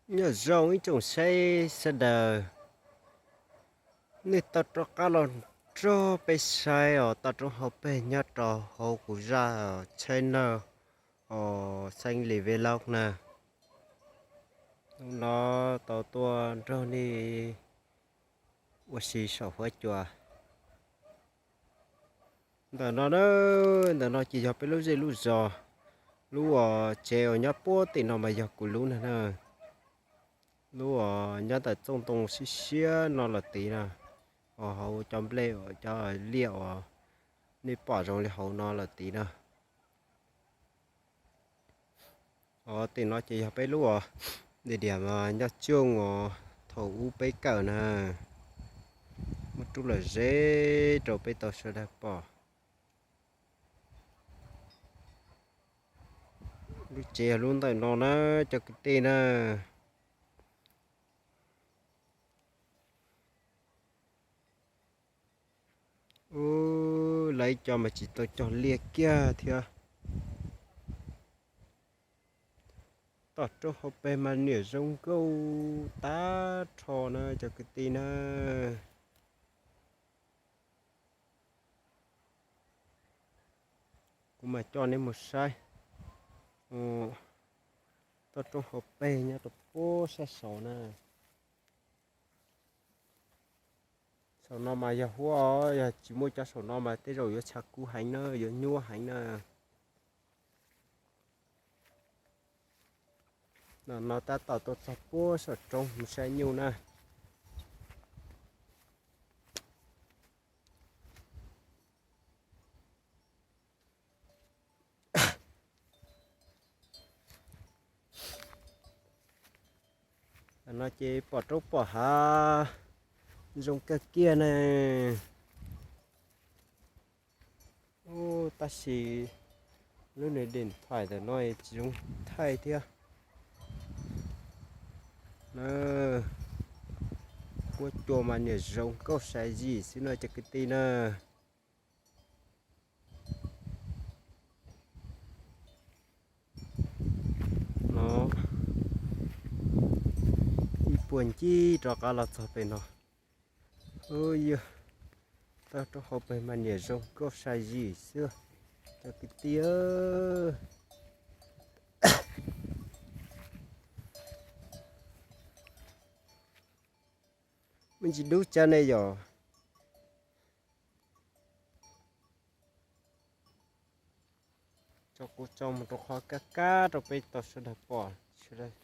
Nyob zoo ib tsoom saib sawv daws, nej tau rov qab los nrog peb saib os, toj roob hauv pes nyob rau hauv kuv zaj channel os, Xeeb Lis Vlog na. Hnub no tau tuaj nrog nej ua si saum huab cua. Ntawm no na, ntawm no ces yog peb lub zej lub zos, lub uas tsev uas nyob puag tim no mas yog kuv lub na na. Lub uas nyob ntawm txooj ntoo siab siab no lawm tid na, uas hauv cov nplej uas cov liaj uas nej pom zoo li hauv no lawm tid na. Os, tim no ces yog peb lub uas, diam diam mas nyob tsooj uas thaum ub peb kawm na, muab rub los ze rau peb tau sawv daws pom. Lub tsev yog lub ntawm no na, cov kwv tij na. Ub, lawv ib co mas tsis tau cog liaj kiag thiab. Toj roob hauv pes mas niam zoo nkauj tag nrho na cov kwv tij na. Kuv mam coj nej mus saib toj roob hauv pes nyob rau puag sab saud na. Saum no mas yog huab, yog tsis muaj cov saum no mas tej zaum yuav tshav kub heev na, yuav nyuaj heev na. No tab tom tuaj txog puag saum roob mus saib nyuj na. No ces pom roob pom hav zoo kawg kiag ne. Ub, tab sis lub niag điện thoại ntawm no tsis zoo thaij thiab. Huab cua mas niam zoo nkauj sai zim xwb no cov kwv tij na. No, ib puag ncig rov qab los txog pem no. Ub, yog toj roob hauv pes mas niam zoo nkauj sai zim xwb cov kwv tij. Me ntsis dub cas ne yom? Tso kuv tso mus rau qhov kab kab rau peb tau sawv daws pom, sawv daws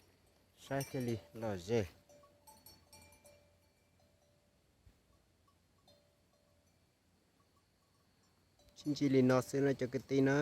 saib thiaj li lom zem. Sib ntsib li no xwb no cov kwv tij na.